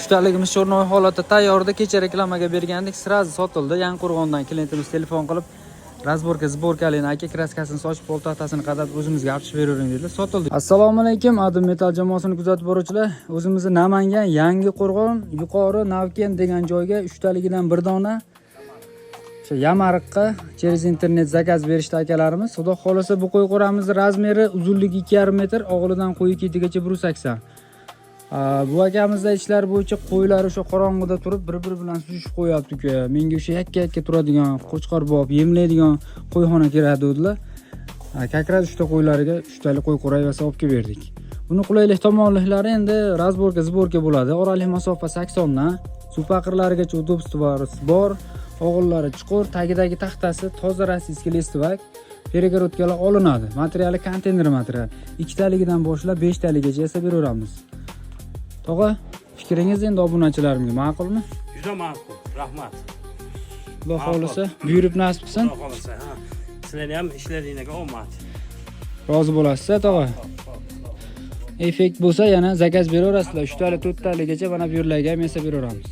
Uchtaligimiz черный holatda tayyorda. Kecha reklamaga bergandik, сразу sotildi. Yangiqo'rg'ondan klientimiz telefon qilib, разборка сборка lini aka, краска sini sochib, poltaxtasini qadab, o'zimizga olib chiqib beravering dedilar. Sotildi. Assalomu alaykum, Adim Metal jamoasini kuzatib boruvchilar. O'zimizni Namangan, Yangiqo'rg'on, yuqori Navkent degan joyga uchtaligidan bir dona o'sha Yamariqqa через internet заказ berishdi akalarimiz. Xudo xohlasa, bu qo'y qo'ramizni размер i, uzunligi 2,5 metr, og'ilidan qo'yi ketigacha 180. Bu akamizni aytishlari bo'yicha, qo'ylar o'sha qorong'ida turib, bir biri bilan suzishib qo'yapti uka. Menga o'sha yakka yakka turadigan, qo'chqor bob yemlaydigan qo'yxona kerak dedilar. Как раз uchta qo'ylariga uchtali qo'y qo'ra yasab olib kelib berdik. Buni qulaylik tomonliklari endi разборка сборка bo'ladi. Oralik masofa 80 dan suv paqirlarigacha удобство bor. Og'illari chuqur, tagidagi taxtasi toza российский листовак, перегородка lar olinadi. Materiali konteyner material. Ikkitaligidan boshlab beshtaligacha yasab beraveramiz. Tog'a, fikringiz endi obunachilarimga ma'qulmi? Juda ma'qul, rahmat. Xudo xohlasa, buyurib nasib qilsin. Xudo xohlasa, ha. Sizlarni ham ishlaringlarga omad. Rozi bo'lasiz, tog'a. Effekt bo'lsa, yana заказ beraverasizlar. Uchtali, to'rttaligacha mana bu yerlarga ham yasab beraveramiz.